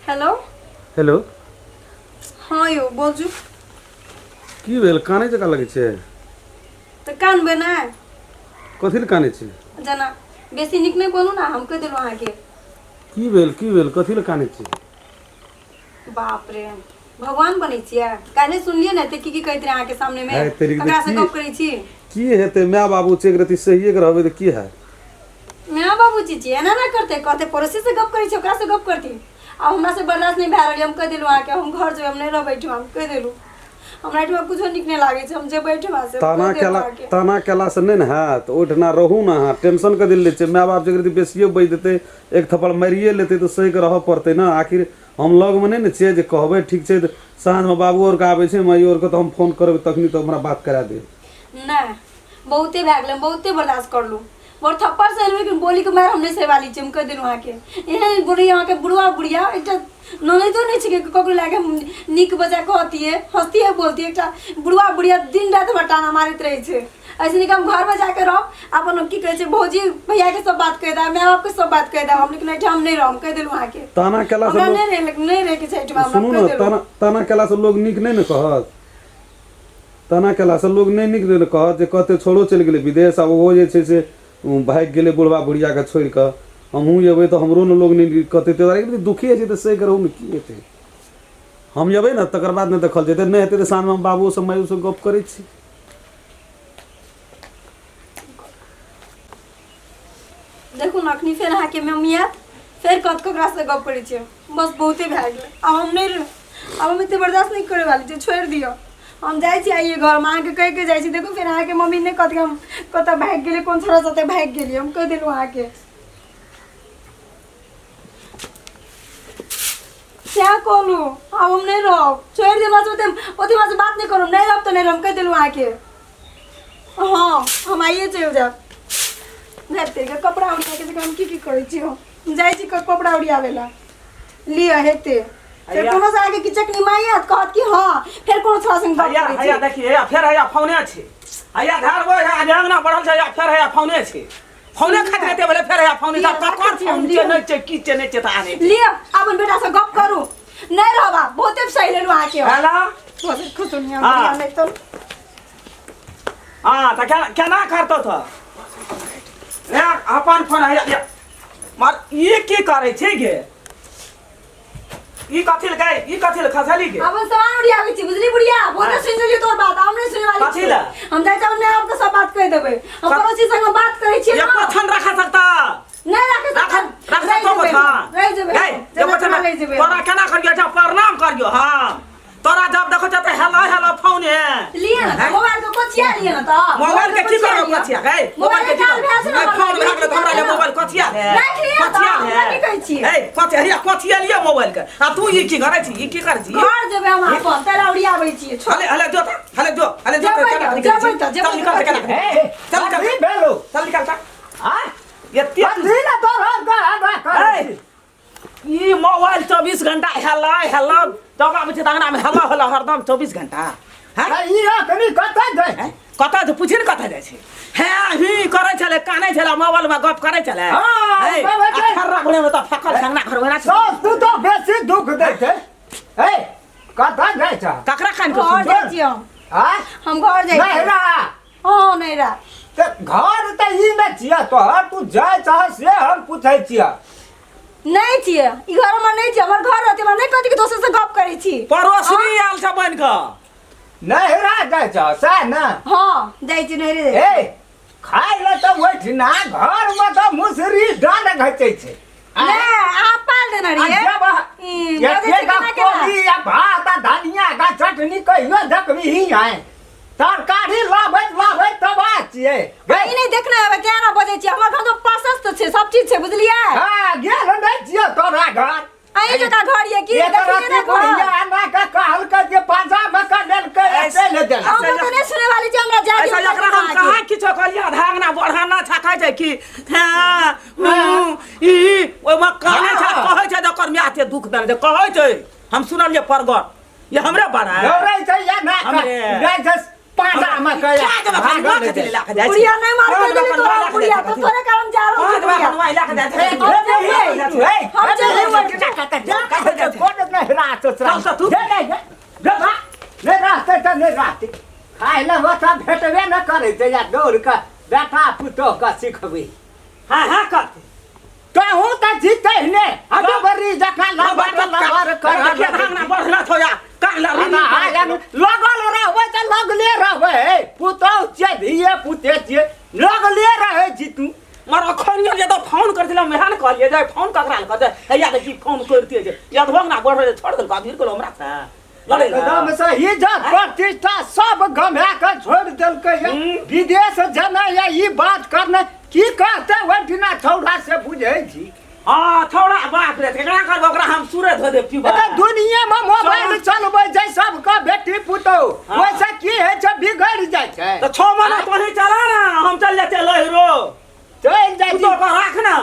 Hello. Hello. हँ यौ, बाजू। की भेल, कानै जकाँ लगै छै? तऽ कानबै नहि। कथी लए कानै छै? जेना बेसी नीक नहि बनू ने, हम कहि देलहुँ अहाँके। की भेल, की भेल, कथी लए कानै छै? बाप रे, भगवान बनै छियै? काल्हि सुनलियै ने तऽ की की कहैत रहै अहाँके सामने मे? है तेरी। ककरा से की गप करै छी? की हेतै, माय बाबू छै, एक रति सहिए के रहबै तऽ की हैत? माय बाबूजी छी, एना ना करतै। कहतै पड़ोसी से गप करै छी, ओकरा से गप करती। आब हमरा से बर्दाश्त नहि भए रहल यऽ, हम कहि देलहुँ अहाँके, हम घर जेबै, हम नहि रहबै एहिठमा। हम कहि देलहुँ, हमरा एहिठमा कुछो नीक नहि लागै छै, हम जेबै एहिठमा से। ताना कहि देलहुँ केला अहाँके। ताना केलासँ नहि ने हैत, ओहिठिना रहू ने। अहाँ टेंशन कथी लै छियै? माय बाप जकरा बेसिए बाजि देतै, एक थप्पड़ मारिए लेतै तऽ सहिके रहऽ पड़तै ने। आखिर हम लगमे नहि ने छियै जे कहबै। ठीक छै, तऽ साँझमे बाबू आरके आबै छै, माइयो आरके, तऽ हम फोन करबै तखनी तऽ हमरा बात करा देब। नहि, बहुते भए गेलै, हम बहुते बर्दाश्त करलहुँ। बड़ थप्पड़ से लेकिन बोली के मार हम नहि सहवाली छी, हम कहि देलहुँ अहाँके। एहन बुढ़िया अहाँके, बुढ़वा बुढ़िया, एकटा ननैदो नहि छै ककरो लए के हम नीक बजा कहतियै, हँसतियै, बोलतियै। एकटा बुढ़वा बुढ़िया दिन राति हमरा टाना मारैत रहै छै। ऐसे नीक हम घरमे जाके रहब अपन, की कहै छै, भौजी भैयाके सब बात कहि देब, माय बापके सब बात कहि देब हम, लेकिन एहिठाम नहि रहब, कहि देलहुँ अहाँके। ताना केलासँ हमरा लोक नहि रहै, नहि रहैके छै एहिठाम हमरा। सुनू कहि ने, देलहुँ। ताना ताना केलासँ लोक नीक नहि ने कहत। ताना केलासँ लोक नहि नीक नहि ने कहत, जे कहतै छोड़ो चलि गेलै विदेश, आ ओहो जे छै से भागि गेलै बुढ़बा बुढ़ियाके छोड़ि कऽ। हमहूँ एबै तऽ हमरो ने लोक नहि नीक कहतै। ताहि दुआरे एक दुखी होइ छै तऽ सही रहू ने, की हेतै? हम एबै ने तकर बाद ने देखल जेतै। नहि हेतै तऽ साँझमे हम बाबूसँ माइयोसँ गप करै छी। देखू ने, अखनी फेर अहाँके मम्मी आयत, फेर कहत ककरासँ गप करै छियै। बस, बहुते भए गेलै, आब हम नहि रह- आब हम एते बर्दाश्त नहि करै वाली छियै। छोड़ि दिअ, हम जाइ छी आइए घरमे, अहाँके कहि के जाइ छी। देखू, फेर अहाँके मम्मी नहि कहत कि हम कतऽ भागि गेलियै, कोन छोड़ा साथे भागि गेलियै। हम कहि देलहुँ अहाँके, सएह कहलहुँ, आब हम नहि रहब, छोड़ि दिअ। बस ओते ओते से बात नहि करू। नहि रहब तऽ नहि रहब, कहि देलहुँ अहाँके। हँ, हम आइए चलि जायब। हेतै के कपड़ा ओरिया के हम की की करै छी? हम जाइ छी कपड़ा ओरियाबै लए। लिअ, हेतै फेर हैया। कोनो से आगे कि चटनी माई आयत, कहत कि हँ फेर कोनो छोड़ा संग गप हैया करै हैया छी। देखिए, हैया फेर हैया फोने छै, हैया घर वो हैया अंगना बढ़ल छै, हैया फेर हैया फोने छै। फोने खाइत रहते भेलै, फेर हैया फोने छै। लिअ, ककर राखै छी हम, फोन लिअ। छै, नहि छै, की छै, नहि छै, तऽ आनै छै। लिअ, अपन बेटा से गप करू। नहि रहब आब, बहुते सही लेलहुँ अहाँके हम। हेलो। बस खुश दुनिया हाँ। नहि तो। हाँ, तऽ केना केना करतौ तऽ ए अपन फोन हैया लिअ। मार, ई की करै छी गे? ई कथी लए गई, ई कथी लए खसली गे? अपन सामान ओरियाबै छी, बुझली बुढ़िया? बहुत हाँ। सुनि लेलियै तोहर बात, हम नहि सुनै वाली कथी छियौ। लए? हम जाइ छी, अपने आप के सब बात कहि देबै। हम पड़ोसी संग बात करै छियै एको ना। छन रखा सकता? नहि राखै रख सकता। रख रहि सकतो जेबै था? हम, रहि जेबै गई हम, जेना एको छन तेना रहि जेबै तोरा हम। केना करियो, अच्छा प्रणाम करियो। हाँ, तोरा जब देखो छ त हेलो हेलो फोन है। लिए ना हैं? मोबाइल के कोचिया लिए ना तऽ। मोबाइल के की कोचिया करब? लिअ। कथिया गई मोबाइल के की काल भेल छै करब? ने फोन भए गेलै तऽ हमरा ले मोबाइल कथिया है? राखि लिअ तऽ, कथिया हमरा है? की कहै छियै? ए कथिया, हैया कथिया लिअ मोबाइल के। आ तू ई की करै छी, ई की करै छी? घर जेबै हम अपन, तेला ओरियाबै छियै। छोड़। हले हले जो त, हले जो, हले जो। जेबै केना तऽ, निकलै जेबै छी? तऽ, जेबै चल निकल तऽ। तऽ, केना ए, चल निकल। कथी भेलो? चल निकल तऽ। आँय? एते कथी ने तोहर के हमरा करै ए, छी? ई मोबाइल 24 घंटा हेला हेला, जब आबै छै तऽ अंगना में हेला हेला हरदम 24 घंटा। हैं? आ ई अखनी कतऽ जाइ? हैं? कतऽ जे पूछे ने कतऽ जाइ छै? हे ही करै छलै, कानै छलै, मोबाइल में गप करै छलै। हाँ, हे, बाबा आ के- खर्रा घोड़े में तऽ फेकल छै अंगना घर ओहिना छै। सास तू तऽ बेसी दुख दै छै। ए, कतऽ जाइ छ? ककरा कान के घर सुनबै? जाइ छियै हम। आँय? हम घर जाइ छियै। नहिरा? हँ, नैहरा। तऽ घर तऽ ई नहि छियै तोहर, तू जाइ छह से हम पूछै छियै। नहि छियै ई घर हमर, नहि छियै। हमर घर रहतै, हमरा नहि कहतै कि दोसर से गप करै छी। पड़ोसी आयल छै बनि कऽ। नहिरा जाइ छह सएह ने? हँ, जाइ छी नैहरे जाइ छी। ए, खाय लए तऽ ओहिठिना घरमे तऽ मुसरी डाँड घचै छै। नहि, अहाँ पाल देने आ रहियै। जब ई, बजै छै एतेक केना केना। कोबी आ भात आ धनिया का चटनी कहियो देखबही आय? तरकारी लाबैत लाबैत तबाह छियै। ई नहि देखने हेबै, तें एना बजै छियै। हमर घर तऽ प्रशस्त छै, सब चीज छै, बुझलियै? हाँ, गेल नहि छियै तोरा घर। अहीं जकाँ घर ये की? एक देखलियै राति ने घर? बुढ़िया एना के कहलकै जे पाजामा के लेलकै आ चलि गेल। हम तऽ नहि सुनै वाली छी, हमरा जाय ऐसा दियौ। एकरा हम कहाँ किछो कहलियै? आधा अंगना बढ़ाना छा, कहै छै कि हँ हूँ ई ओहिमे कानै छै। हाँ। कहै छै जे ओकर माय के दुख देने छै, कहै छै। हम सुनलियै परगट, ये हमरे बड़ा है। दौड़ै छै या ना हमरे। जाइ छै। पाँचा में कह क्या देबा खाली भागल कथी हेतै। लए कऽ जाइ छै? बुढ़िया नहीं मार पाँच के देली बखन तोरा लए कऽ बुढ़िया जाइ तो छै। तोरे कारण जा रहल पाँच छै बुढ़िया। बखन लए कऽ जाइ छै। हम चल हम चल चल तऽ तू। नहि रहतै तऽ नहि रहतै खाय लए ओतऽ भेटबे नहि करै छै या दौड़ कऽ बेटा पुतोह कऽ सिखबै हाँ हाँ करते तहूँ तऽ जीतै ने हाँ तऽ- बड़ी जकाँ लबर लबर कर देखिए धान बढ़ला छौ या कान ला लगल रहबै तऽ लगले रहबै पुतोह छियै धिये पुते छियै लगले रहै छी तू मर अखन जे तो फोन कर दिला मेहन कहलिए जे फोन ककरा ल कहते हैया देखी फोन करते जे याद भोग ना बढ़ छोड़ देलको अभी को हमरा था लड़े ला। एकदम से इज्जत प्रतिष्ठा सब गमा के छोड़ देलकै ये। हम्म। विदेश जेना या ई बात करने की कहते ओहि दिना छौड़ा से बुझै छी हाँ थोड़ा बाप रे केकरा करबो ओकरा हम सूरज धो देब पीबा एतऽ दुनिया में मोबाइल चलबै छै सबके बेटी पुतोह हाँ। ओहिसँ की होइ छै बिगड़ि जाइ छै तो 6 महीना तोही चला ना हम चल जाते लहरो चलि जाइ तू छी तो ओकरा राख ना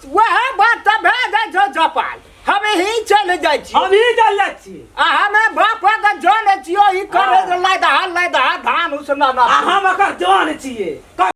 वएह बात तऽ भए जाइ छौ जपाल हम ही चलि जाइ छी हम ही चल जाइ छी आ हमे बाप के जन छियो ई करे हाँ। लय दहा लय दहा धान उसना आ हम ओकर जन छियै।